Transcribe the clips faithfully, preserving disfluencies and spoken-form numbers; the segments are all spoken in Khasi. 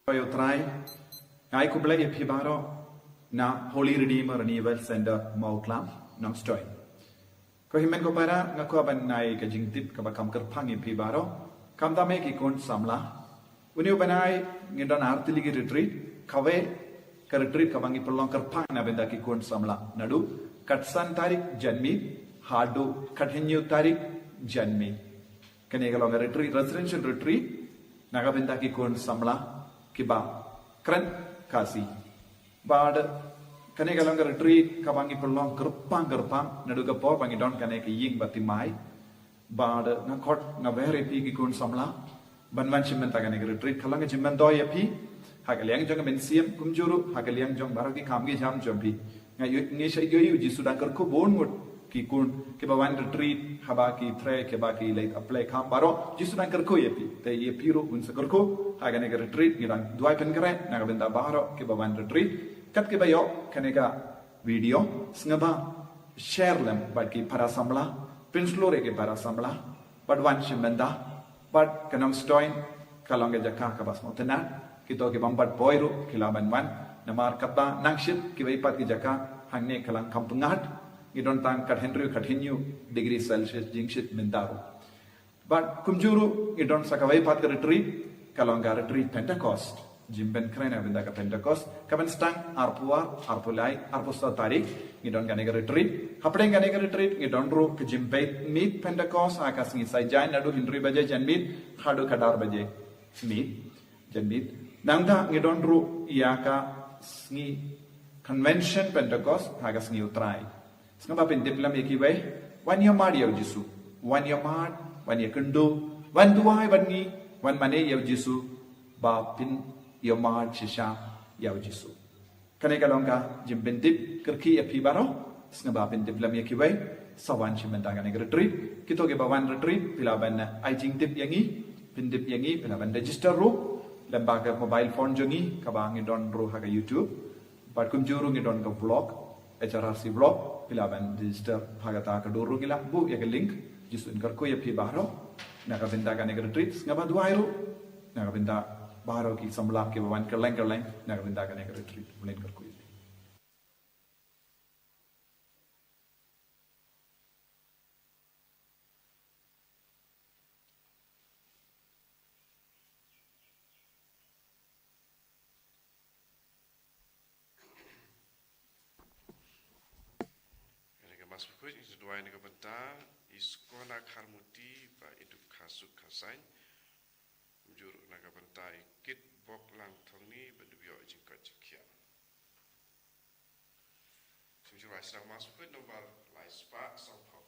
Ko ïa u Trai, nga ai khublei ïa phi baroh na Holy Redeemer Renewal Center Mawklam, Nongstoiñ. Ko hynmen ko para, nga kwah ban ai ka jingtip kaba kham kyrpang ïa phi baroh. Khamtam ïa ki khun samla. Une u bnai ngi don ar tylli ki retreat, kawei ka retreat kaba ngi pynlong kyrpang na bynta ki khun samla. Naduh ka san tarik janmiet haduh ka hynñiew tarik janmiet. Kane ka long ka retreat, residential retreat, na ka bynta ki khun samla kiba kren Khasi. Bad kane ka long ka retreat kaba ngi pynlong kyrpang kyrpang, naduh ka por ba ngi don kane ka ïing ba thymmai. Bad nga khot, nga wer ïa phi ki khun samla ban wan shim bynta kane ka retreat, ka long ka jingmyntoi ïa phi ha ka liang jong ka mynsiem, kumjuh ruh ha ka liang jong baroh ki kam ki jam jong phi. Nga ïohi, ngi shu ïohi u Jisu dang kyrkhu bun ngut ki khun kiba wan retreat, haba ki trei, kiba ki leit apply kam baroh, Jisu dang kyrkhu ïa phi. Te ïa phi ruh un sa kyrkhu ha kane ka retreat. Ngi dang duwai pynkhreh na ka bynta baroh kiba wan retreat. Kat kiba ïoh kane ka video, sngewbha share lem bad ki para samla, pynshlur ïa ki para samla, bad wan shim bynta. Bad ka Nongstoiñ ka long ka jaka kaba sngewtynnat. Kito ki bym pat poi ruh ki lah ban wan. Namar kaba nangshit kiwei pat ki jaka hangne ka long kham pyngngad. Ngi don tang ka hynriew, ka hynñiew degree Celsius jingshit mynta ruh. Bad kumjuh ruh ngi don sa kawei pat ka retreat, ka long ka retreat Pentecost. Jingpynkhreh na bynta ka Pentecost, ka ban sdang arphew ar, arphew lai, arphew saw tarik, ngi don kane ka retreat. Hapdeng kane ka retreat ngi don ruh ka jingpeit miet Pentecost ha ka sngi Saitjaiñ, naduh hynriew baje janmiet haduh ka ar baje miet janmiet. Nangta ngi don ruh ïa ka sngi convention Pentecost ha ka sngi u Trai. Sngewbha pyntip lem ïa kiwei, wan ïa mad ïa u Jisu, wan ïa mad, wan ïa kynduh, wan duwai bad ngi, wan mane ïa u Jisu, ba phin ïa mad shisha ïa u Jisu. Kane ka long ka jingpyntip kyrkieh ïa phi baroh, sngewbha pyntip lem ïa kiwei, sa wan shim bynta kane ka retreat. Kito kiba wan retreat, phi lah ban ai jingtip ïa ngi, pyntip ïa ngi, phi lah ban register ruh lem bad ka mobile phone jong ngi, kaba ngi don ruh ha ka YouTube. Bad kumjuh ruh ngi don ka vlog, H R R C vlog, phi lah ban register ha kata ka dur ruh, ngi lah buh ïa ka link. Jisu un kyrkhu ïa phi baroh na ka bynta kane ka retreat. Sngewbha duwai ruh na ka bynta baroh ki samla kiba wan kylleng kylleng na ka bynta kane ka retreat. Mlien kyrkhu ïa phi. Kane ka Mass Bakhuid ngi duwai na ka bynta i Skona Kharmuti bad i Dukha Suk Kharsaiñ. Kumjuh ruh na ka bynta i Kitbok Langthongni ban da ïoh jingkoit jingkhiah. Sngewbha sdang Mass Bakhuid nombar lai spah sawphew.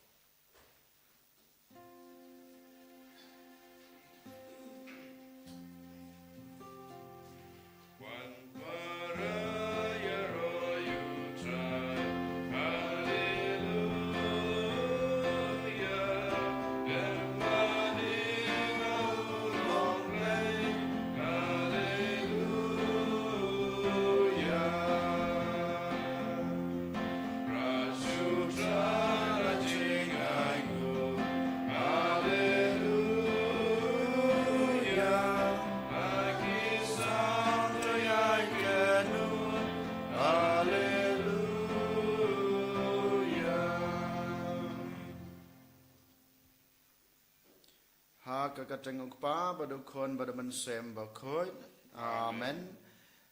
Ha ka kyrteng u Kpa bad u Khun bad u Mynsiem Bakhuid. Amen.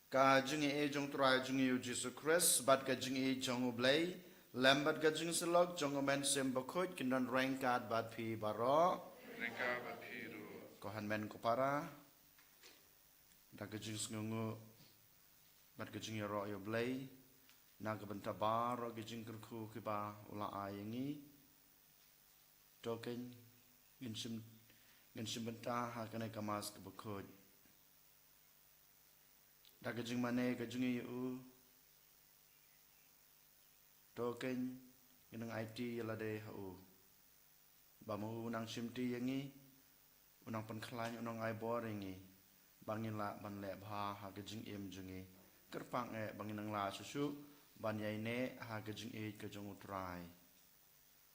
Ka jingïeit jong u Trai jong ngi u Jisu Khrist bad ka jingïeit jong u Blei lem bad ka jingsyllok jong u Mynsiem Bakhuid kin don ryngkat bad phi baroh. Ryngkat bad phi ruh. Ko hynmen ko para, da ka jingsngewnguh bad ka jingïaroh ïa u Blei na ka bynta baroh ki jingkyrkhu kiba u la ai ïa ngi. To keiñ ngin shim, ngin shim bynta ha kane ka Mass kaba khuid. Da ka jingmane ka jong ngi ïa u, to keiñ ngin nang aiti ïa lade ha u. Ba ma u u nang shimti ïa ngi, u nang pynkhlaiñ, u nang ai bor ïa ngi, ba ngin lah ban leh bha ha ka jingim jong ngi. Kyrpang eh ba ngin nang lah shuh shuh ban ïaineh ha ka jingïeit ka jong u Trai.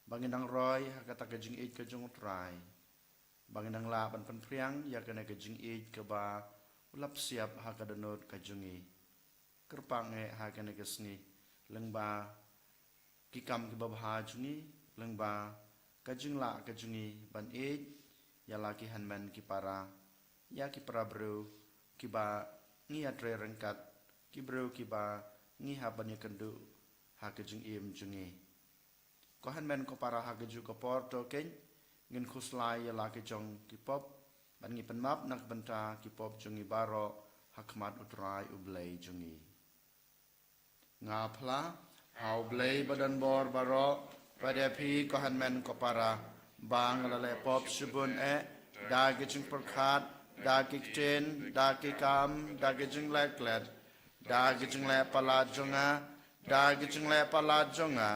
Ba ngin nang roi ha kata ka jingïeit ka jong u Trai. Ba ngin nang lah ban pynphriang ïa kane ka jingïeit kaba u la psiap ha ka dohnud ka jong ngi. Kyrpang eh ha kane ka sngi lyngba ki kam kiba bha jong ngi, lyngba ka jinglah ka jong ngi ban ïeit ïa la ki hynmen ki para, ïa ki para briew kiba ngi ïatrei ryngkat, ki briew kiba ngi hap ban ïakynduh ha ka jingim jong ngi. Ko hynmen ko para, ha kajuh ka por to keiñ ngin khuslai ïa la ki jong ki pop, bad ngi pynmap na ka bynta ki pop jong ngi baroh ha khmat U Trai U Blei jong ngi. Nga phla ha U Blei ba don bor baroh, bad ïa phi ko hynmen ko para, ba nga la leh pop shibun eh, da ki jingpyrkhat, da ki ktien, da ki kam, da ki jingleh klet, da ki jingleh palat jong nga, da ki jingleh palat jong nga,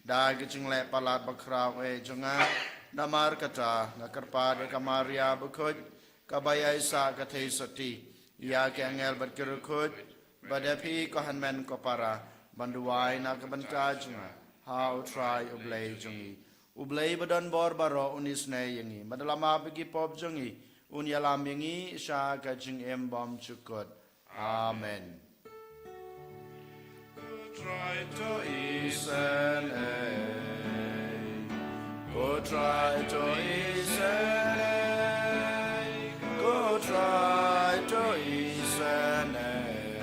da ki jingleh palat bakhraw eh jong nga. Namar kata nga kyrpad ïa ka Maria bakhuid, kaba ïaisah ka theisotti, ïa ki angel bad ki riewkhuid, bad ïa phi ko hynmen ko para, ban duwai na ka bynta jong nga ha U Trai U Blei jong ngi. U Blei ba don bor baroh un isynei ïa ngi, bad da la map ïa ki pop jong ngi un ïalam ïa ngi sha ka jingim bymjukut. Amen. Ko Trai to isynei, ko Trai to isynei, ko Trai to isynei,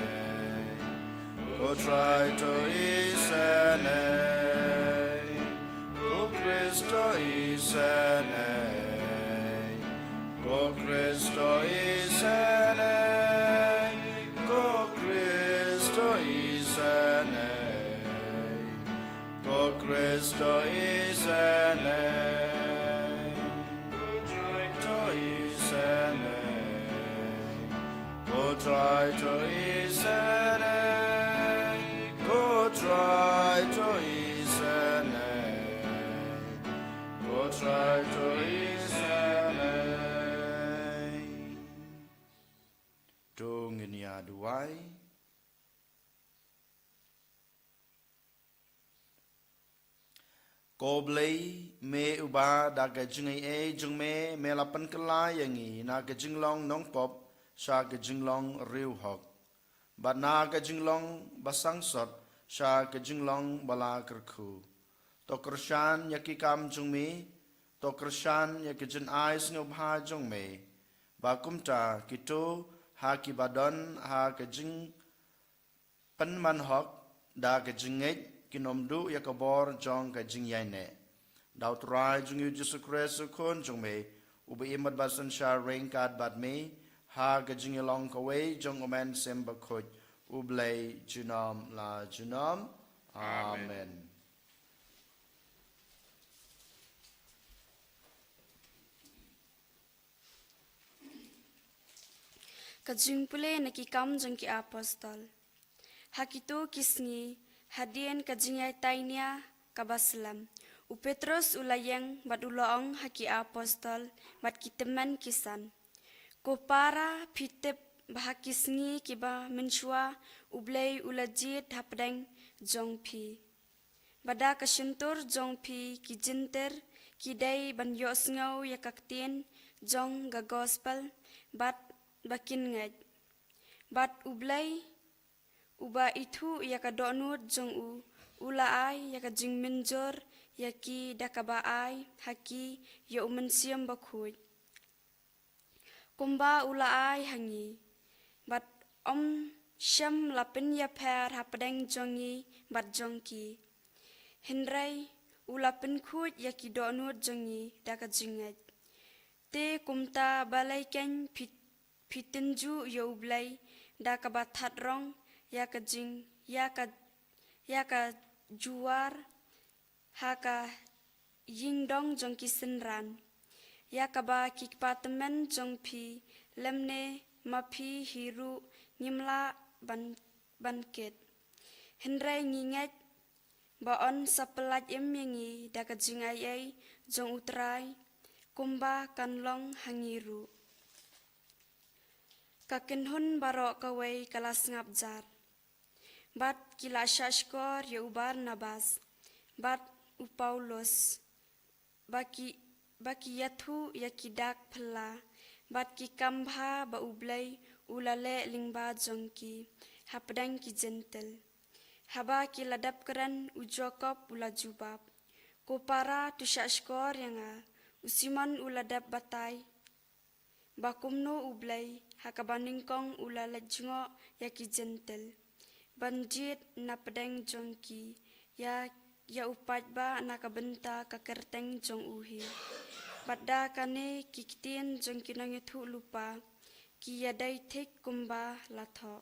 ko Trai to isynei, ko Khrist to isynei, ko Khrist to isynei, ko Khrist to isynei, ko Khrist to isynei, ko Trai to isynei, ko Trai to isynei, ko Trai to isynei, ko Trai to isynei. To ngin ïa duwai. Ko Blei, me uba da ka jingaiei jong me, me la pynkylla ïa ngi na ka jinglong nongpop sha ka jinglong riewhok, bad na ka jinglong basangsot sha ka jinglong ba la kyrkhu. To kyrshan ïa ki kam jong me, to kyrshan ïa ka jingai sngewbha jong me, ba kumta kito ha kiba don ha ka jing pynman hok da ka jingngeit kin ym duh ïa ka bor jong ka jingïaineh. Da U Trai jong ngi U Jisu Khrist U Khun jong me, uba im bad synshar ryngkat bad me ha ka jingïalong kawei jong U Mynsiem Bakhuid, U Blei junom la junom. Amen. Amen. Ka jingpule na Ki Kam jong ki Apostol. Ha kito ki sngi, hadien ka jingïatai nia kaba slem, u Petros u la ïeng bad u la ong ha ki apostol bad ki tymmen ki san, "Ko para, phi tip ba ha ki sngi kiba mynshuwa U Blei u la jied hapdeng jong phi, ba da ka shyntur jong phi ki jyntir ki dei ban ïohsngew ïa ka ktien jong ka gospel, bad ba kin ngeit. Bad U Blei, uba ithuh ïa ka dohnud jong u, u la ai ïa ka jingmynjur ïa ki da kaba ai ha ki ïa U Mynsiem Bakhuid, kumba u la ai ha ngi. Bad ym shym la pynïapher hapdeng jong ngi bad jong ki, hynrei u la pynkhuid ïa ki dohnud jong ngi da ka jingngeit. Te kumta balei keiñ phi, phi tynjuh ïa U Blei da kaba thad rong ïa ka jing, ïa ka, ïa ka juar ha ka ïingdong jong ki synran, ïa kaba ki kpa tymmen jong phi, lymne ma phi hi ruh, ngim lah ban, ban kit? Hynrei ngi ngeit ba yn sa pyllait im ïa ngi da ka jingaiei jong U Trai, kumba kan long ha ngi ruh." Ka kynhun baroh kawei ka la sngap jar, bad ki la shah shkor ïa u Barnabas bad u Paulus, ba ki, ba ki ïathuh ïa ki dak phylla bad ki kam bha ba U Blei u la leh lyngba jong ki hapdeng ki Jentil. Haba ki la dep kren, u Jakob u la jubab, "Ko para, to shahshkor ïa nga." U Simon u la dep batai ba kumno U Blei ha kaba nyngkong u la leit jngoh ïa ki Jentil ban jied na pdeng jong ki ïa, ïa u paidbah na ka bynta ka kyrteng jong u hi. Bad da kane ki ktien jong ki nongïathuhlypa ki ïadei thik kumba la thoh.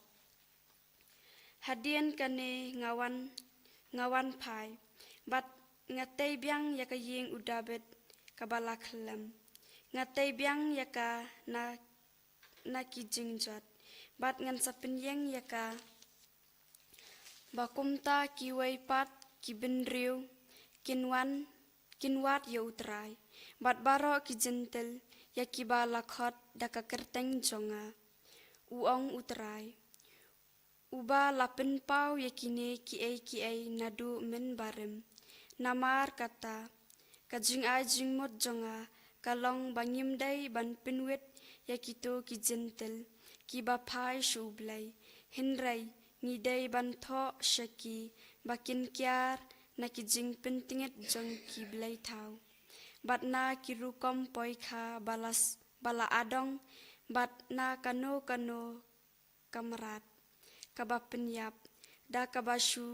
Hadien kane nga wan, nga wan phai, bad nga tei biang ïa ka ïing u David kaba la khyllem. Nga tei biang ïa ka na, na ki jingjot, bad ngan sa pynïeng ïa ka ba kumta kiwei pat ki bynriew kin wan, kin wad ïa U Trai, bad baroh ki Jentil ïa kiba la khot da ka kyrteng jong nga, u ong U Trai, uba la pynpaw ïa kine kiei kiei naduh mynbarim. Namar kata, ka jingai jingmut jong nga ka long ba ngim dei ban pynwit ïa kito ki Jentil kiba phai sha U Blei, hynrei ngi dei ban thoh sha ki ba kin kiar na ki jingpyntngit jong ki blei thaw, bad na ki rukom poikha ba la s-, ba la adong, bad na kano kano ka mrad kaba pynïap da kaba shu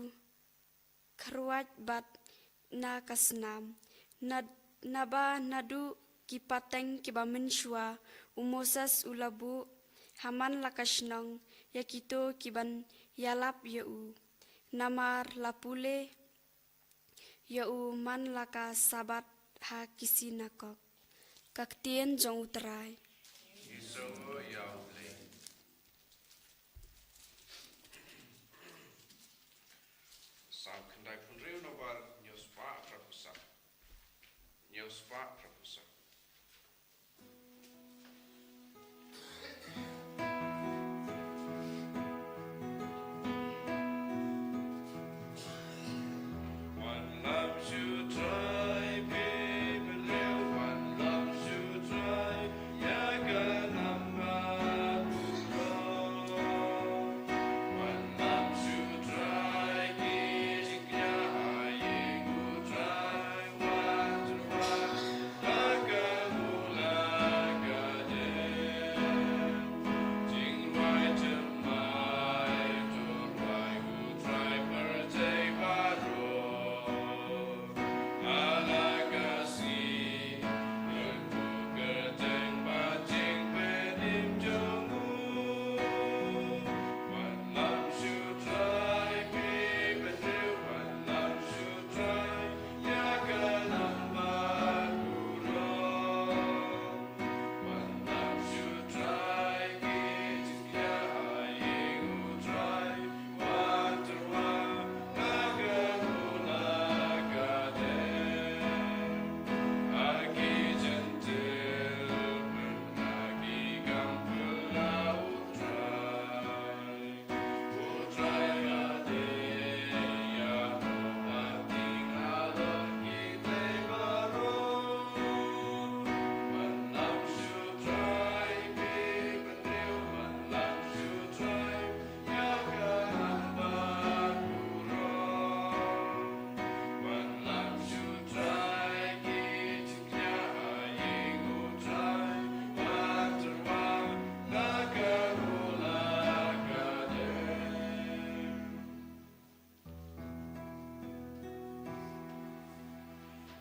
kyrwat bad na ka snam. Na, naba naduh ki pateng kiba mynshuwa u Moses u la buh ha man la ka shnong ïa kito kiban ïalap ïa u. Namar la pule ïa u man la ka Sabbath ha ki sinakok. Ka ktien jong U Trai. Ngi sngew ïa U Blei. Salm khyndai phew hynriew, nabar hynñiew spah phra phew saw. Hynñiew spah phra phew saw.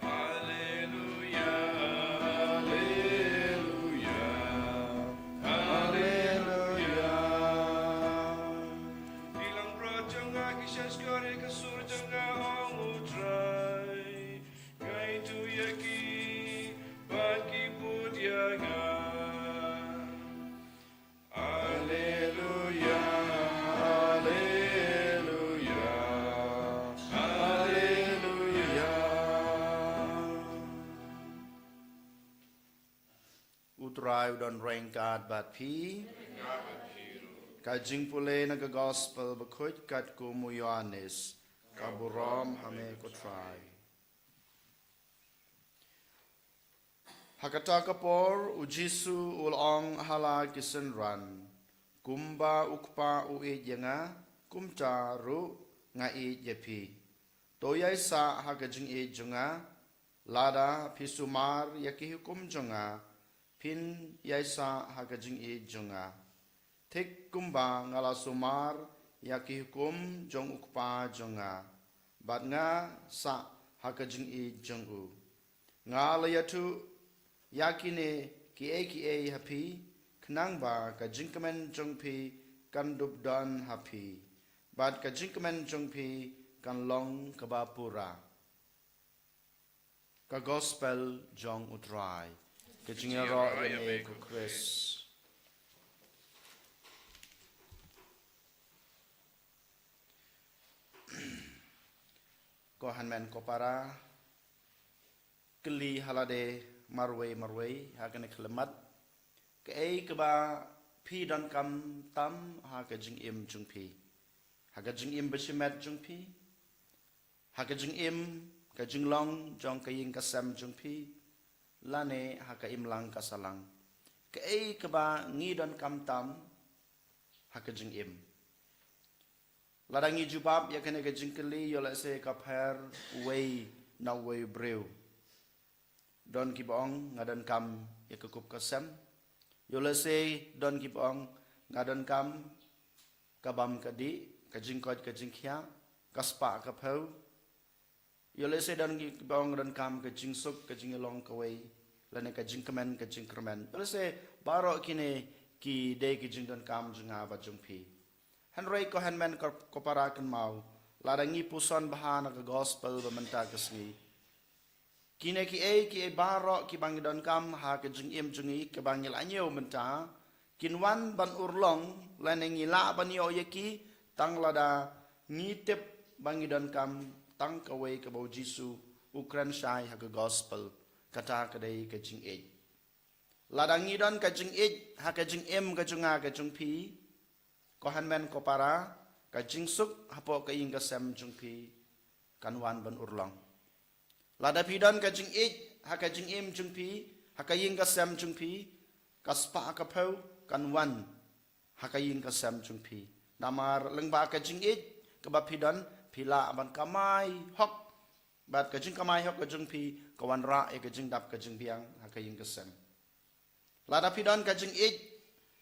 Alleluia, alleluia, alleluia. Ki langbrot jong nga ki shahshkor ïa ka sur jong nga, ong U Trai. Nga ïathuh ïa ki, bad ki bud ïa nga. Alleluia, alleluia, alleluia. U Trai u don ryngkat bad phi. Ka jingpule na ka Gospel bakhuid katkum u Ïoannis. Ka burom ha me ko Trai. Ha kata ka por, u Jisu u la ong ha la ki synran, Kumba u Kpa u ïeit ïa nga, kumta ruh nga ïeit ïa phi. To ïaisah ha ka jingïeit jong nga. Lada phi sumar ïa ki hukum jong nga, phin ïaisah ha ka jingïeit jong nga, thik kumba nga la sumar ïa ki hukum jong u Kpa jong nga, bad nga sah ha ka jingïeit jong u. Nga la ïathuh ïa kine kiei kiei ha phi, khnang ba ka jingkmen jong phi kan dup don ha phi, bad ka jingkmen jong phi kan long kaba pura. Ka Gospel jong U Trai. Ka jingïaroh ïa me ko Khrist. Ko hynmen ko para, kylli ha lade marwei marwei ha kane ka khyllipmat, kaei kaba phi donkam tam ha ka jingim jong phi, ha ka jingim bashimet jong phi, ha ka jingim, ka jinglong jong ka ïing ka sem jong phi, lane ha ka imlang ka sahlang. Kaei kaba ngi donkam tam ha ka jingim. Lada ngi jubab ïa kane ka jingkylli, ïoh lehse ka pher uwei na uwei u briew. Don kiba ong nga donkam ïa ka kup ka sem. Ïoh lehse don kiba ong nga donkam ka bam ka dih, ka jingkoit ka jingkhiah, ka spah ka phew. Ïoh lehse don kiba ong nga donkam ka jingsuk, ka jingïalong kawei, lane ka jingkmen, ka jingkyrmen. Ïoh lehse baroh kine ki dei ki jingdonkam jong nga bad jong phi. Hynrei ko hynmen ko, ko para, kynmaw, lada ngi puson bha na ka Gospel ba mynta ka sngi, kine kiei kiei baroh kiba ngi donkam ha ka jingim jong ngi kaba ngi la ñiew mynta, kin wan ban urlong, lane ngi lah ban ïoh ïa ki tang lada ngi tip ba ngi donkam tang kawei kaba U Jisu u kren shai ha ka Gospel, kata ka dei ka jingïeit. Lada ngi don ka jingïeit ha ka jingim ka jong nga ka jong phi, ko hynmen ko para, ka jingsuk hapoh ka ïing ka sem jong phi kan wan ban urlong. Lada phi don ka jingïeit ha ka jingim jong phi, ha ka ïing ka sem jong phi, ka spah ka phew kan wan ha ka ïing ka sem jong phi. Namar lyngba ka jingïeit kaba phi don, phi lah ban kamai hok, bad ka jingkamai hok ka jong phi ka wanrah ïa ka jingdap ka jingbiang ha ka ïing ka sem. Lada phi don ka jingïeit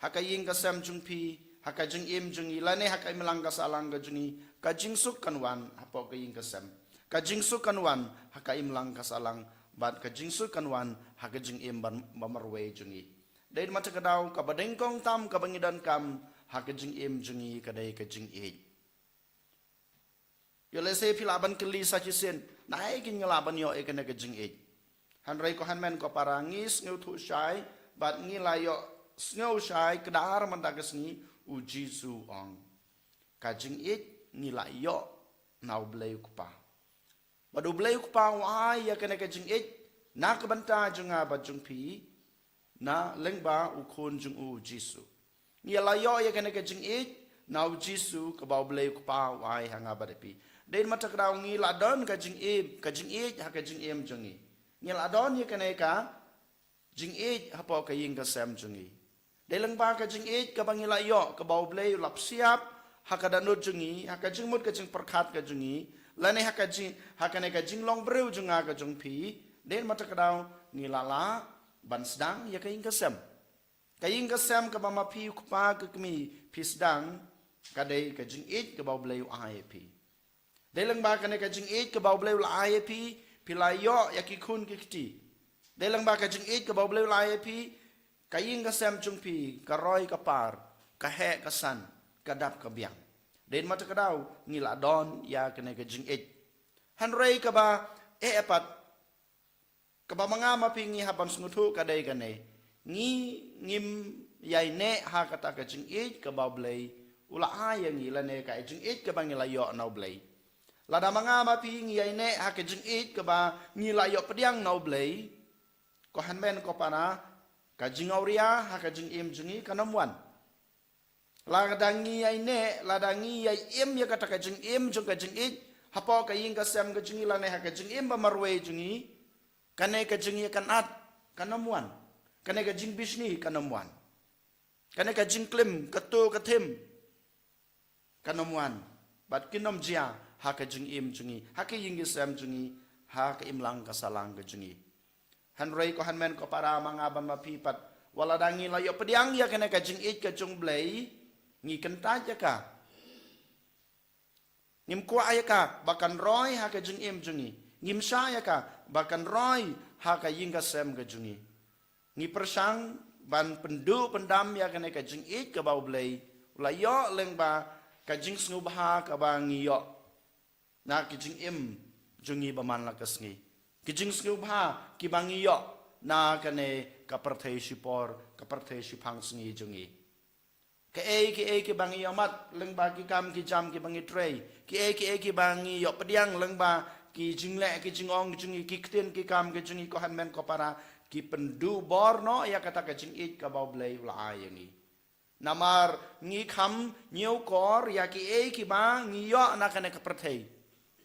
ha ka ïing ka sem jong phi, ha ka jingim jong ngi, lane ha ka imlang ka sahlang ka jong ngi, ka jingsuk kan wan hapoh ka ïing ka sem. Ka jingsuk kan wan ha ka imlang ka sahlang, bad ka jingsuk kan wan ha ka jingim ba, ba marwei jong ngi. Dei na kata ka daw kaba nyngkong tam kaba ngi donkam ha ka jingim jong ngi ka dei ka jingïeit. Ïoh lehse phi lah ban kylli sa shisien, naei kein nga lah ban ïoh ïa kane ka jingïeit. Hynrei ko hynmen ko para, ngi sngewthuh shai, bad ngi la ïoh sngew shai kdar mynta ka sngi, U Jisu u ong, ka jingïeit ngi la ïoh na U Blei U Kpa. Bad U Blei U Kpa u ai ïa kane ka jingïeit na ka bynta jong nga bad jong phi, na lyngba U Khun jong u, U Jisu. Ngi la ïoh ïa kane ka jingïeit na U Jisu kaba U Blei U Kpa u ai ha nga bad ha phi. Dei na kata ka daw ngi la don ka jingïeit, ka jingïeit ha ka jingim jong ngi. Ngi la don ïa kane ka jingïeit hapoh ka ïing ka sem jong ngi. Dei lyngba ka jingïeit kaba ngi la ïoh, kaba U Blei u la psiap ha ka dohnud jong ngi, ha ka jingmut ka jingpyrkhat ka jong ngi, lane ha ka jing, ha kane ka jinglong briew jong nga ka jong phi. Dei na kata ka daw ngi la lah ban sdang ïa ka ïing ka sem. Ka ïing ka sem kaba ma phi u kpa ka kmie phi sdang, ka dei ka jingïeit kaba U Blei u ai ïa phi. Dei lyngba kane ka jingïeit kaba U Blei u la ai ïa phi, phi la ïoh ïa ki khun ki kti. Dei lyngba ka jingïeit kaba U Blei u la ai ïa phi, ka ïing ka sem jong phi ka roi ka par, ka heh ka san, ka dap ka biang. Dei na kata ka daw ngi la don ïa kane ka jingïeit. Hynrei kaba eh pat, kaba ma nga ma phi ngi hap ban sngewthuh ka dei kane. Ngi ngim ïaineh ha kata ka jingïeit kaba U Blei u la ai ïa ngi, lane ka jingïeit kaba ngi la ïoh na U Blei. Lada ma nga ma phi ngi ïaineh ha ka jingïeit kaba ngi la ïoh pdiang na U Blei, ko hynmen ko para, ka jingawria ha ka jingim jong ngi kan ym wan. Lada ngi ïaineh, lada ngi ïaim ïa kata ka jingim jong ka jingïeit hapoh ka ïing ka sem ka jong ngi, lane ha ka jingim ba marwei jong ngi, kane ka jingïakynad kan ym wan. Kane ka jingbishni kan ym wan. Kane ka jingklim, ka tu ka thim, kan ym wan, bad kin ym jia ha ka jingim jong ngi, ha ka ïing ka sem jong ngi, ha ka imlang ka sahlang ka jong ngi. Hynrei ko hynmen ko para, ma nga bad ma phi pat, wat lada ngi la ïoh pdiang ïa kane ka jingïeit ka jong U Blei, ngi kyntait ïa ka. Ngim kwah ïa ka ba kan roi ha ka jingim jong ngi. Ngim shah ïa ka ba kan roi ha ka ïing ka sem ka jong ngi. Ngi pyrshang ban pynduh pyndam ïa kane ka jingïeit kaba U Blei u la ïoh lyngba ka jingsngewbha kaba ngi ïoh na ka jingim jong ngi ba man la ka sngi. Ka jingsngewbha kiba ngi ïoh na kane ka pyrthei shipor, ka pyrthei shiphangsngi jong ngi. Kaei kaei kiba ngi ïohmat lyngba ki kam ki jam kiba ngi trei, kaei kaei kiba ngi ïoh pdiang lyngba ki jingleh ki jingong jong ngi, ki ktien ki kam ki jong ngi, ko hynmen ko para, ki pynduh bor noh ïa kata ka jingïeit kaba U Blei u la ai ïa ngi. Namar ngi kham ñiewkor ïa kiei kiba ngi ïoh na kane ka pyrthei.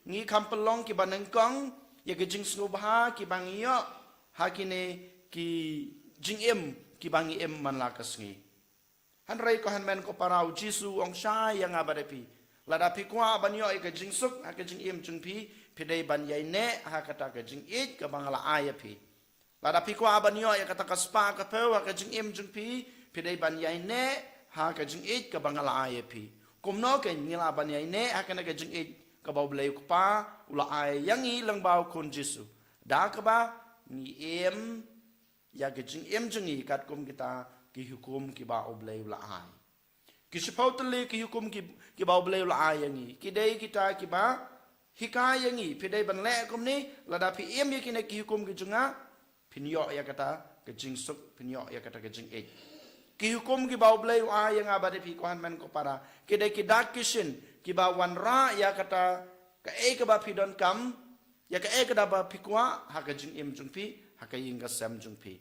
Ngi kham pynlong kiba nyngkong ïa ka jingsngewbha kiba ngi ïoh ha kine ki jingim kiba ngi im man la ka sngi. Hynrei ko hynmen ko para, U Jisu u ong shai ïa nga bad ïa phi. Lada phi kwah ban ïoh ïa ka jingsuk ha ka jingim jong phi, phi dei ban ïaineh ha kata ka jingïeit kaba nga la ai ïa phi. Lada phi kwah ban ïoh ïa kata ka spah ka phew ha ka jingim jong phi, phi dei ban ïaineh ha ka jingïeit kaba nga la ai ïa phi. Kumno kein ngi lah ban ïaineh ha kane ka jingïeit kaba U Blei U Kpa u la ai ïa ngi lyngba U Khun Jisu? Da kaba ngi im ïa ka jingim jong ngi katkum kita ki hukum kiba U Blei u la ai. Ki shiphew tylli ki hukum ki, kiba U Blei u la ai ïa ngi, ki dei kita kiba hikai ïa ngi, phi dei ban leh kumne, lada phi im ïa kine ki hukum ki jong nga, phin ïoh ïa kata ka jingsuk, phin ïoh ïa kata ka jingïeit. Ki hukum kiba U Blei u ai ïa nga bad ïa phi, ko hynmen ko para, ki dei ki dak ki shin kiba wanrah ïa kata kaei kaba phi donkam, ïa kaei kaba phi kwah ha ka jingim jong phi, ha ka ïing ka sem jong phi.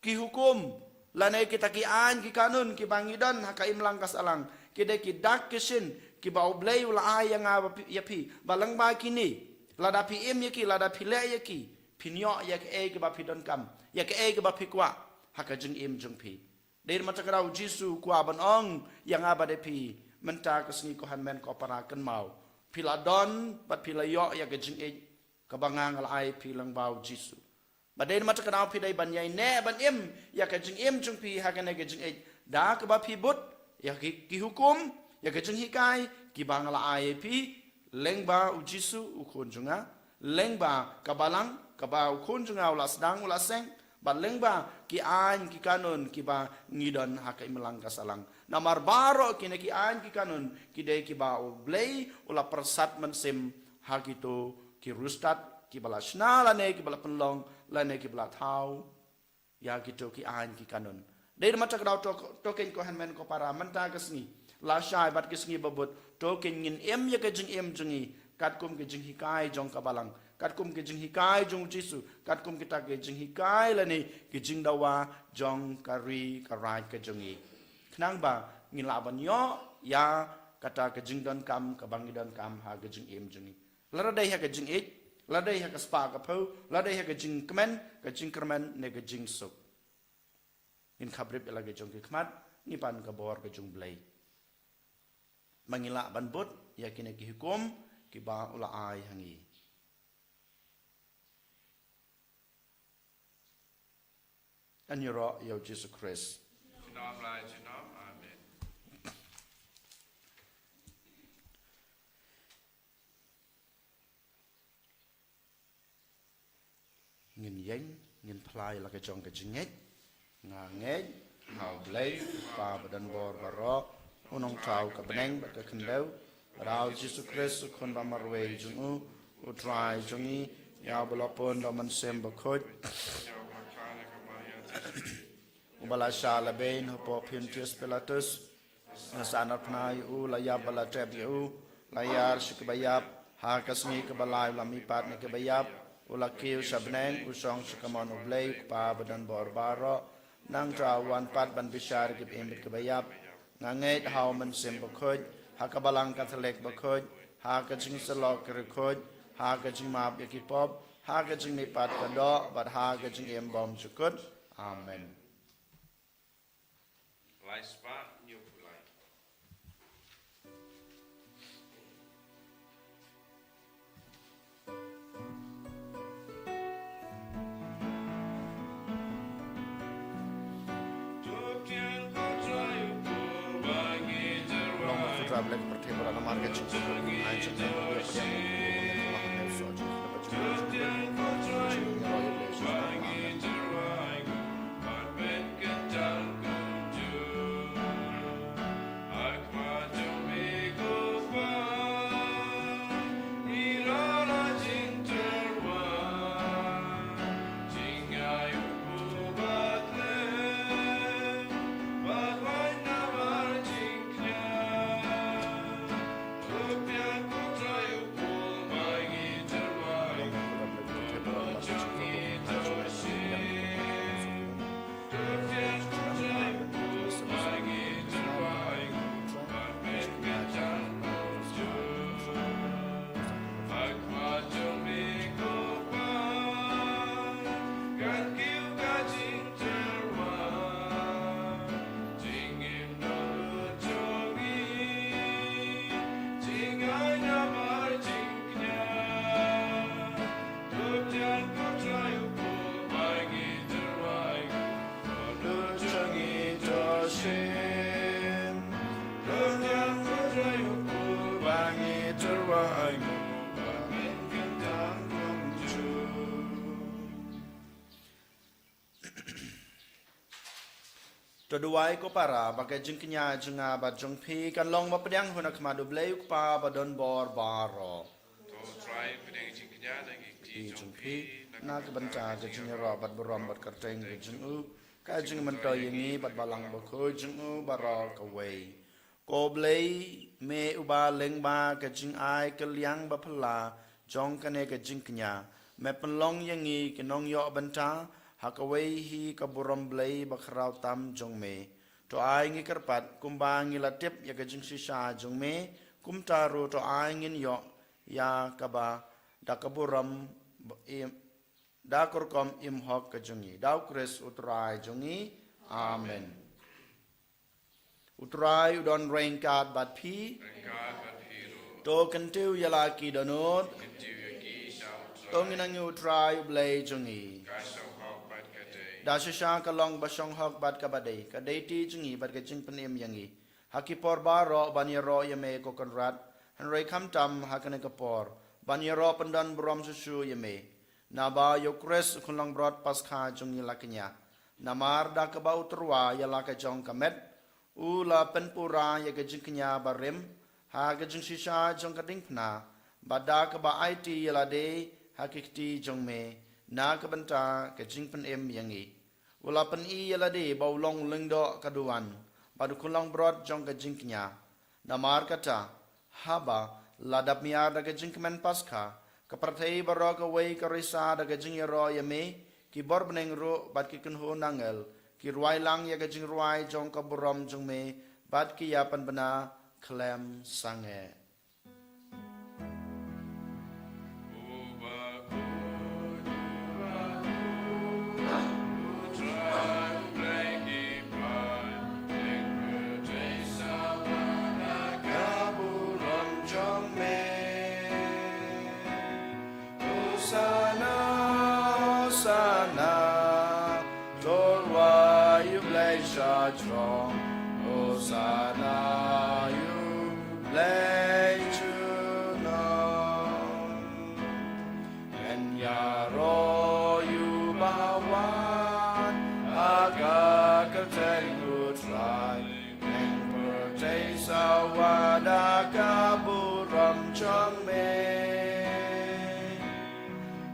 Ki hukum lane kita ki aiñ ki kanun kiba ngi don ha ka imlang ka sahlang, ki dei ki dak ki shin kiba U Blei u la ai ïa nga bad ïa phi, ba lyngba kine, lada phi im ïa ki, lada phi leh ïa ki, phin ïoh ïa kaei kaba phi donkam, ïa kaei kaba phi kwah ha ka jingim jong phi. Dei namar kata U Jisu u kwah ban ong ïa nga bad ïa phi mynta ka sngi, ko hynmen ko para, kynmaw, phi la don bad phi la ïoh ïa ka jingïeit kaba nga nga la ai ïa phi lyngba U Jisu. Bad dei namar kata phi dei ban ïaineh ban im ïa ka jingim jong phi ha kane ka jingïeit da kaba phi bud ïa ki, ki hukum, ïa ka jinghikai kiba nga la ai ïa phi lyngba U Jisu U Khun jong nga, lyngba ka balang kaba U Khun jong nga u la sdang, u la seng, bad lyngba ki aiñ ki kanun kiba ngi don ha ka imlang ka sahlang. Namar baroh kine ki aiñ ki kanun ki dei kiba U Blei u la pyrsad mynsiem ha kito ki riewstad kiba la shna lane kiba la pynlong lane kiba la thaw ïa kito ki aiñ ki kanun. Dei namar kata to, to kein, ko hynmen ko para, mynta ka sngi, lashai bad ki sngi ba bud, to kein ngin im ïa ka jingim jong ngi katkum ka jinghikai jong ka balang, katkum ka jinghikai jong U Jisu, katkum kita ka jinghikai lane ka jingdawa jong ka ri ka raij ka jong ngi, khnang ba ngin lah ban ïoh ïa kata ka jingdonkam kaba ngi donkam ha ka jingim jong ngi. Lada dei ha ka jingïeit, lada dei ha ka spah ka phew, lada dei ha ka jingkmen, ka jingkyrmen ne ka jingsuk. Ngin khaprip ïa la ka jong ki khmat, ngi pan ka bor ka jong U Blei, ba ngin lah ban bud ïa kine ki hukum kiba u la ai ha ngi. Ngan ïaroh ïa U Jisu Khrist. Junom la junom. Amen. Ngin ïeng, ngin phla ïa la ka jong ka jingngeit. Nga ngeit ha U Blei, U Kpa ba don bor baroh, U Nongthaw ka bneng bad ka khyndew, bad ha U Jisu Khrist, U Khun ba marwei jong U, U Trai jong ngi, ïa uba la pun da U Mynsiem Bakhuid, uba la shah lehbeiñ hapoh Pontius Pilatus, la sah narphna ïa U, la ïap bad la tep ïa U, la ïar sha kiba ïap, ha ka sngi kaba lai U la mihpat na kiba ïap, U la kiew sha bneng, U shong sha kamon U Blei U Kpa ba don bor baroh. Nangta U wan pat ban bishar ïa kiba im bad kiba ïap. Nga ngeit ha U Mynsiem Bakhuid, ha ka Balang Katholik bakhuid, ha ka jingsyllok ki riewkhuid, ha ka jingmap ïa ki pop, ha ka jingmihpat ka doh, bad ha ka jingim bymjukut. Amen. Lai Spah hynñiew phew lai. Long ba phutra blek pyrthei para namar ka jingpyrthei ai jingpyrthei. To duwai ko para ba ka jingkñia jong nga bad jong phi kan long ba pdiang ha khmat U Blei U Kpa ba don bor baroh. To Trai pdiang jingkñia na ki kti jong phi na ka bynta ka jingïaroh bad burom bad kyrteng ka jong u, ka jingmyntoi ïa ngi bad Balang Bakhuid jong u baroh kawei. Ko Blei, me uba lyngba ka jingai kylliang ba phylla jong kane ka jingkñia, me pynlong ïa ngi ki nongïoh bynta ha kawei hi ka burom Blei ba khraw tam jong me. To ai ngi kyrpad kumba ngi la tip ïa ka jingshisha jong me, kumta ruh to ai ngin ïoh ïa kaba da ka burom im, da ka rukom im hok ka jong ngi. Da U Khrist U Trai jong ngi. Amen. U Trai u don ryngkat bad phi. Ryngkat bad phi ruh. To kyntiew ïa la ki dohnud. Kyntiew ïa ki sha U Trai. To ngin nang ïa U Trai U Blei jong ngi. Ka shong hok bad ka dei. Da shisha ka long ba shong hok bad kaba dei, ka dei ti jong ngi bad ka jingpynim ïa ngi ha ki por baroh ban ïaroh ïa me ko Kynrad, hynrei khamtam ha kane ka por ban ïaroh pyndon burom shuh shuh ïa me. Naba ïa U Khrist U Khunlangbrot Paskha jong ngi la kñia. Namar da kaba u tyrwa ïa la ka jong ka met, u la pynpura ïa ka jingkñia barim ha ka jingshisha jong ka diengphna, bad da kaba aiti ïa lade ha ki kti jong me na ka bynta ka jingpynim ïa ngi. U la pyni ïa lade ba u long u lyngdoh ka duwan bad u khunlangbrot jong ka jingkñia. Namar kata, haba la dap miar da ka jingkmen Paskha, ka pyrthei baroh kawei ka risa da ka jingïaroh ïa me, ki bor bneng ruh bad ki kynhun angel ki rwai lang ïa ka jingrwai jong ka burom jong me bad ki ïa pynbna khlem sangeh. Hosana, Hosana, to rwai ïa U Blei shajrong. Hosana ïa U Blei junom. Ngan ïaroh ïa u ba wan ha ka kyrteng U Trai. Ngan pyrthei sawa da ka burom jong me.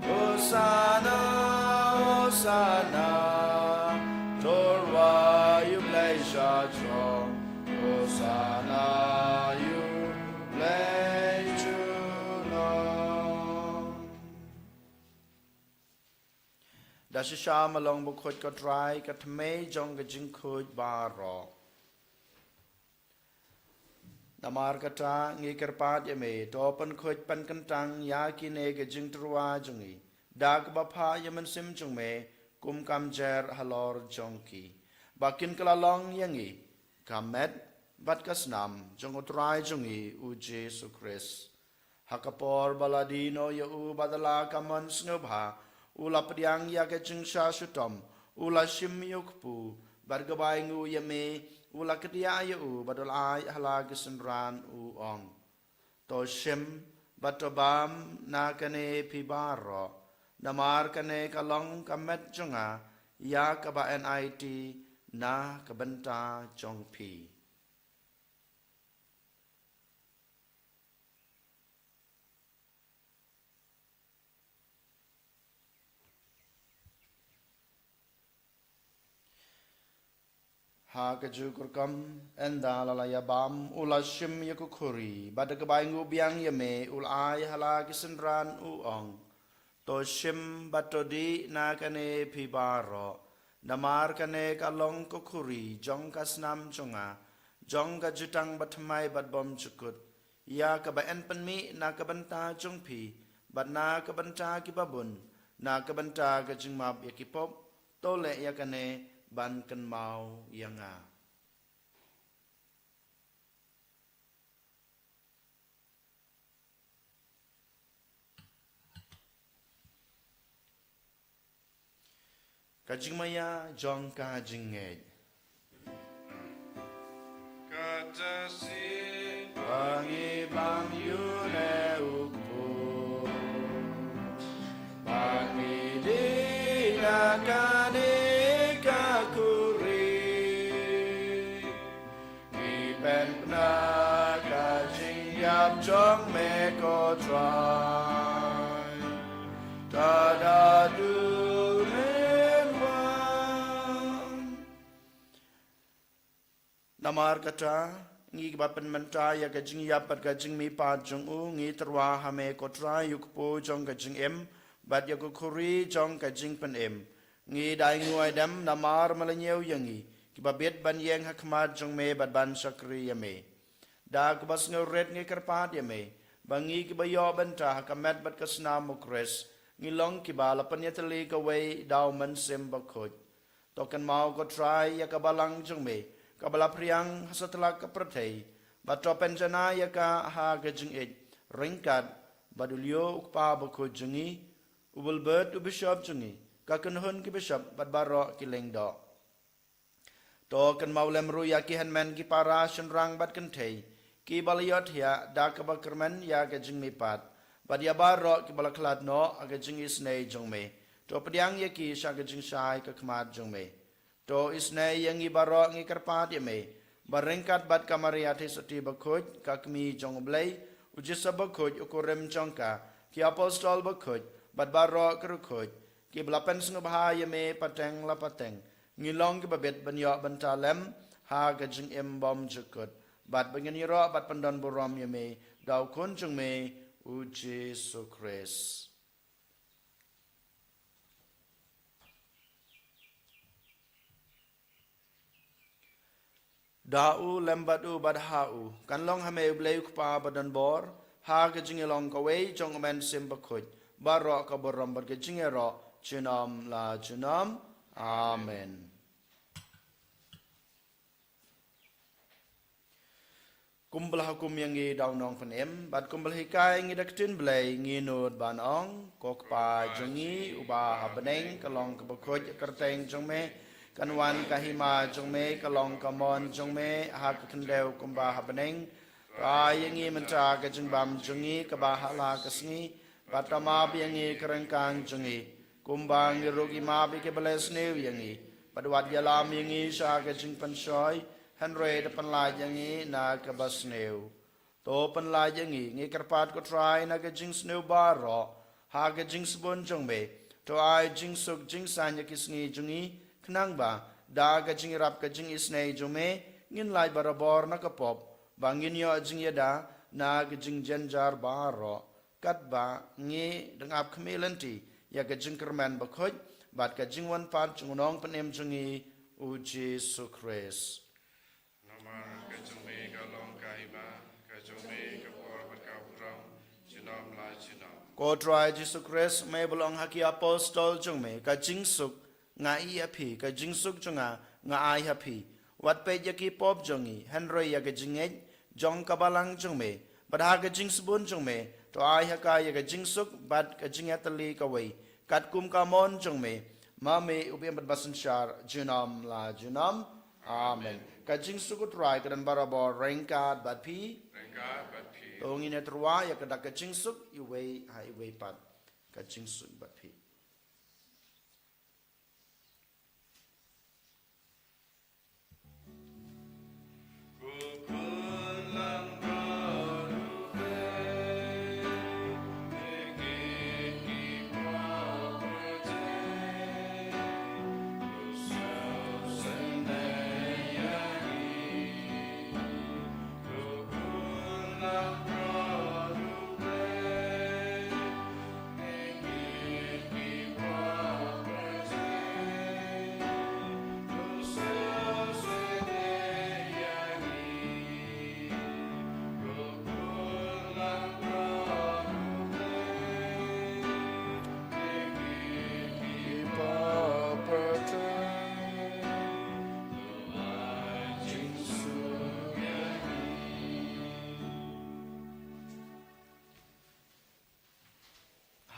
Hosana, Hosana, to rwai ïa U Blei shajrong. Hosana ïa U Blei junom. Da shisha ma long bakhuid ko Trai, ka thymmei jong ka jingkhuid baroh. Namar kata ngi kyrpad ïa me, to pynkhuid pynkyntang ïa kine ki jingtyrwa jong ngi da kaba phah ïa u Mynsiem jong me kum ka mjer halor jong ki, ba kin kylla long ïa ngi ka met bad ka snam jong U Trai jong ngi U Jisu Khrist. Ha ka por ba la die noh ïa u bad da la ka mon sngewbha, u la pdiang ïa ka jingshah shitom, u la shim ïa u kpu, bad ka bai nguh ïa me, u la kdiah ïa u bad u la ai ha la ki synran, u ong: To shim bad to bam na kane phi baroh, namar kane ka long ka met jong nga, ïa kaba yn aiti na ka bynta jong phi. Ha kajuh ka rukom, ynda la la ïa bam, u la shim ïa ka khuri, bad da ka bai nguh biang ïa me, u la ai ha la ki synran, u ong: To shim bad to dih na kane phi baroh, namar kane ka long ka khuri jong ka snam jong nga, jong ka jutang bathymmai bad bymjukut, ïa kaba yn pynmih na ka bynta jong phi bad na ka bynta kiba bun, na ka bynta ka jingmap ïa ki pop. To leh ïa kane ban kynmaw ïa nga. Ka jingmaïa jong ka jingngeit. Kata sien ba ngi bam ïa une u kpu, ba ngi dih na kane ka khuri, ngi pynbna ka jingïap jong me, ko Trai, tad haduh u wan. Namar kata, ngi kiba pynmynta ïa ka jingïap bad ka jingmihpat jong u, ngi tyrwa ha me, ko Trai, ïa u kpu jong ka jingim bad ïa ka khuri jong ka jingpynim. Ngi dei nguh ai dem namar me la ñiew ïa ngi, kiba bit ban ïeng ha khmat jong me bad ban shakri ïa me. Da kaba sngewrit ngi kyrpad ïa me, ba ngi kiba ïoh bynta ha ka met bad ka snam u Khrist, ngi long kiba la pynïatylli kawei da u Mynsiem Bakhuid. To kynmaw, ko Trai, ïa ka balang jong me, kaba la phriang ha satlak ka pyrthei, bad to pynjanai ïa ka ha ka jingïeit, ryngkat bad u Leo u Kpa Bakhuid jong ngi, u Bulbert u Bishop jong ngi, ka kynhun ki bishop bad baroh ki lyngdoh. To kynmaw lem ruh ïa ki hynmen ki para shynrang bad kynthei, kiba la ïohthiah da kaba kyrmen ïa ka jingmihpat, bad ïa baroh kiba la khlad noh ha ka jingisynei jong me. To pdiang ïa ki sha ka jingshai ka khmat jong me. To isynei ïa ngi baroh, ngi kyrpad ïa me, ba ryngkat bad ka Maria Theisotti Bakhuid, ka Kmie jong u Blei, u Joseph Bakhuid u kurim jong ka, ki apostol bakhuid, bad baroh ki riewkhuid, kiba la pynsngewbha ïa me pateng la pateng, ngi long kiba bit ban ïoh bynta lem ha ka jingim bymjukut, bad ba ngin ïaroh bad pyndonburom ïa me da u Khun jong me, u Jisu Khrist. Da u, lem bad u, bad ha u, kan long ha me U Blei U Kpa badonbor, ha ka jingïalong kawei jong U Mynsiem Bakhuid, baroh ka burom bad ka jingïaroh junom la junom. Amen. Kumba la hukum ïa ngi da u Nongpynim, bad kumba la hikai ngi da ka ktien Blei, ngi nud ban ong: Ko Kpa jong ngi uba ha bneng, ka long kaba khuid ka kyrteng jong me, kan wan ka hima jong me, ka long ka mon jong me ha ka khyndew kumba ha bneng. To ai ïa ngi mynta ka jingbam jong ngi kaba ha la ka sngi, bad to map ïa ngi ka ryngkang jong ngi, kumba ngi ruh ngi map ïa kiba leh sniew ïa ngi, bad wat ïalam ïa ngi sha ka jingpynshoi, hynrei to pynlait ïa ngi na kaba sniew. To pynlait ïa ngi, ngi kyrpad, ko Trai, na ka jingsniew baroh, ha ka jingsbun jong me. To ai jingsuk jingsaiñ ïa ki sngi jong ngi, khnang ba da ka jingïarap ka jingisynei jong me, ngin lait barabor na ka pop, ba ngin ïoh jingïada na ka jingjynjar baroh, katba ngi dang ap khmih lynti ïa ka jingkyrmen bakhuid bad ka jingwan pat jong u Nongpynim jong ngi, u Jisu Khrist. Namar ka jong me ka long ka hima, ka jong me ka por bad ka burom, junom la junom. Ko Trai Jisu Khrist, me ba la ong ha ki apostol jong me: Ka jingsuk nga ïeh ïa phi, ka jingsuk jong nga nga ai ha phi. Wat peit ïa ki pop jong ngi, hynrei ïa ka jingngeit jong ka balang jong me, bad ha ka jingsbun jong me, to ai ha ka ïa ka jingsuk bad ka jingïatylli kawei, katkum ka mon jong me, ma me u ba ïeit bad basynshar junom la junom. Amen. Ka jingsuk U Trai ka don barabor ryngkat bad phi. Ryngkat bad phi. To ngin ïatyrwa ïa ka dak ka jingsuk iwei ha iwei pat. Ka jingsuk bad phi.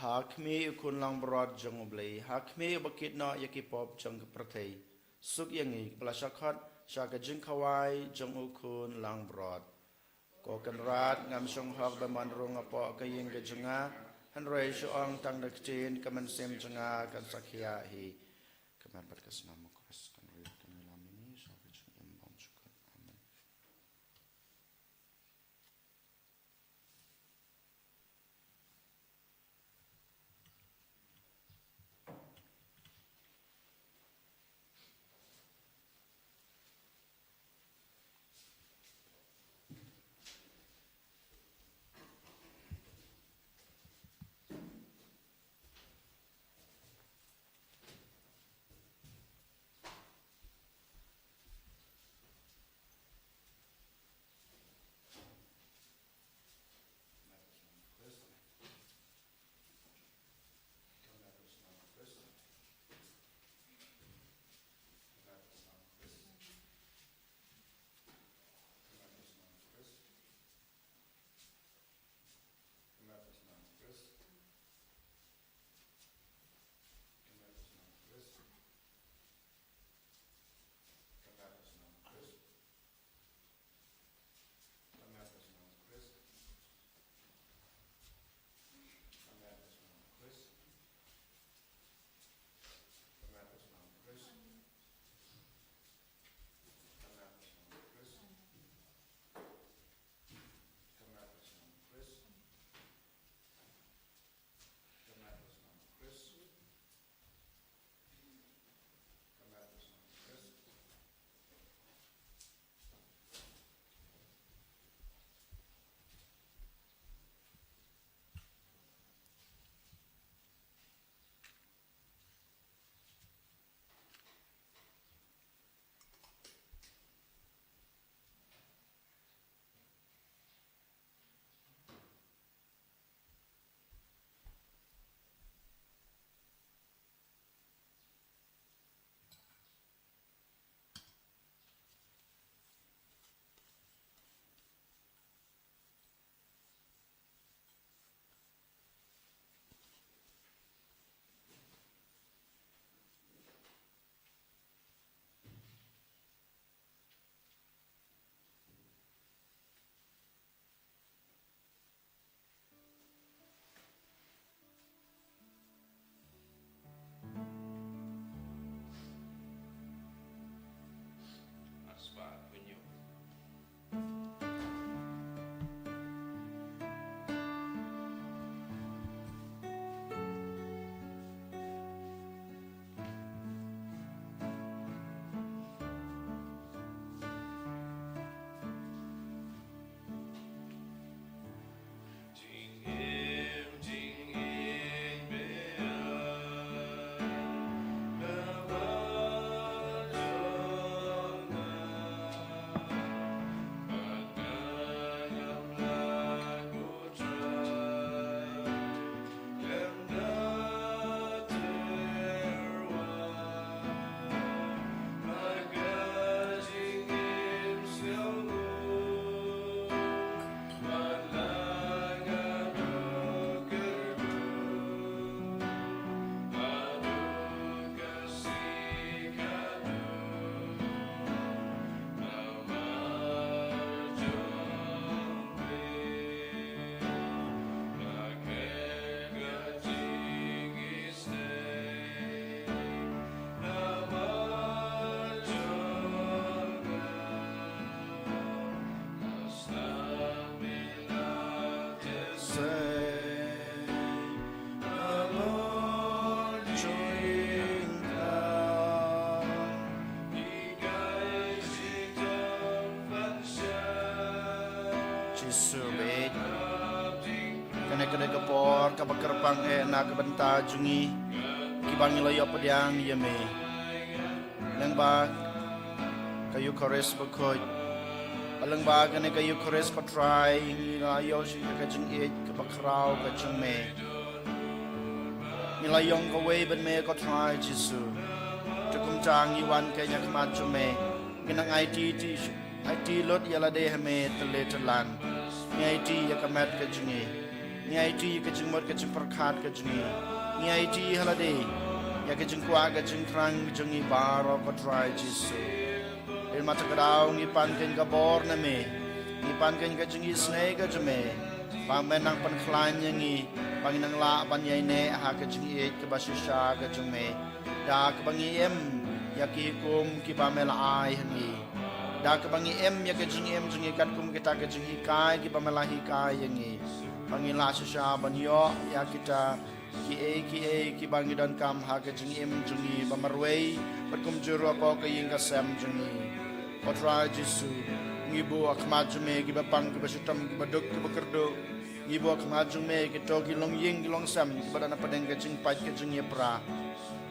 Ha khmih U Khun langbrot jong U Blei, ha khmih uba kit noh ïa ki pop jong ka pyrthei, suk ïa ngi kiba la shah khot sha ka jingkhawai jong U Khun langbrot. Ko Kynrad, ngam shong hok ba mon rung hapoh ka ïing ka jong nga, hynrei shu ong tang da ka ktien ka mynsiem jong nga kan sa khiah hi. Ka met bad ka snam U Khrist kan rit kan ïalam ïa ngi sha ka jingim bymjukut. Amen. Jisu beit. Kane ka dei ka por kaba kyrpang eh na ka bynta jong ngi kiba ngi la ïoh pdiang ïa me. Lyngba ka Eucharist bakhuid, lyngba kane ka Eucharist, ko Trai, ngi la ïoh shisha ka jingïeit kaba khraw ka jong me. Ngi la ïong kawei bad me, ko Trai Jisu. Te kumta ngi wan keiñ ha khmat jong me, ngi nang aiti ti, aiti lut ïa lade ha me tylli tyllan. Ngi aiti ïa ka met ka jong ngi. Ngi aiti ïa ka jingmut ka jingpyrkhat ka jong ngi. Ngi aiti ha lade ïa ka jingkwah ka jingthrang ka jong ngi baroh, ko Trai Jisu. Te mynta ka daw ngi pan keiñ ka bor na me, ngi pan keiñ ka jingisynei ka jong me, ba me nang pynkhlaiñ ïa ngi, ba ngi nang lah ban ïaineh ha ka jingïeit kaba shisha ka jong me. Da kaba ngi im ïa ki hukum kiba me la ai ha ngi. Da kaba ngi im ïa ka jingim jong ngi katkum kita ka jinghikai kiba me la hikai ïa ngi, ba ngi lah shisha ban ïoh ïa kita kiei kiei kiba ngi donkam ha ka jingim jong ngi ba marwei, bad kumjuh ruh ko ka ïing ka sem jong ngi. Ko Trai Jisu, ngi buh ha khmat jong me kiba pang, kiba shitom, kiba duk, kiba kyrduh. Ngi buh ha khmat jong me kito ki longïing ki longsem kiba don hapdeng ka jingpait ka jingïapra.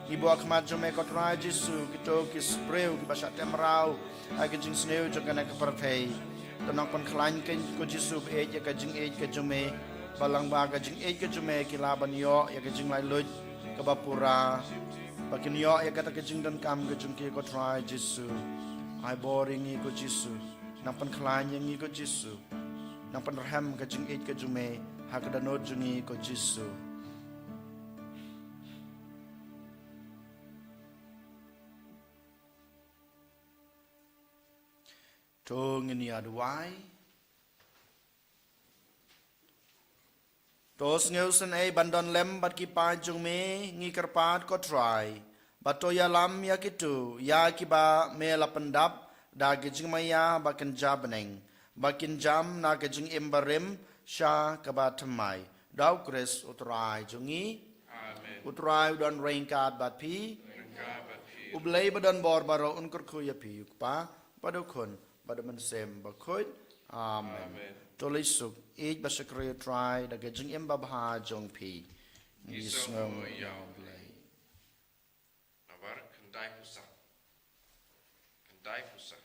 Ngi buh ha khmat jong me, ko Trai Jisu, kito ki briew kiba shah teh mraw ha ka jingsniew jong kane ka pyrthei. To nang pynkhlaiñ keiñ, ko Jisu baieit, ïa ka jingïeit ka jong me, ba lyngba ka jingïeit ka jong me ki lah ban ïoh ïa ka jinglaitluid kaba pura, ba kin ïoh ïa kata ka jingdonkam ka jong ki, ko Trai Jisu. Ai bor ïa ngi, ko Jisu. Nang pynkhlaiñ ïa ngi, ko Jisu. Nang pynrhem ka jingïeit ka jong me ha ka dohnud jong ngi, ko Jisu. To ngin ïa duwai. To sngewsynei ban don lem bad ki paid jong me, ngi kyrpad, ko Trai, bad to ïalam ïa kito ïa kiba me la pyndap da ka jingmaïa, ba kin jia bneng, ba kin jam na ka jingim barim sha kaba thymmai. Da U Khrist U Trai jong ngi. Amen. U Trai u don ryngkat bad phi. Ryngkat bad phi. U Blei ba don bor baroh un kyrkhu ïa phi, U Kpa, bad U Khun, bad U Mynsiem Bakhuid. Amen. Amen. To leit suk, ïeit bad shakri U Trai da ka jingim babha jong phi. Ngi sngew ïa U Blei. Nabar khyndai phew san. Khyndai phew san.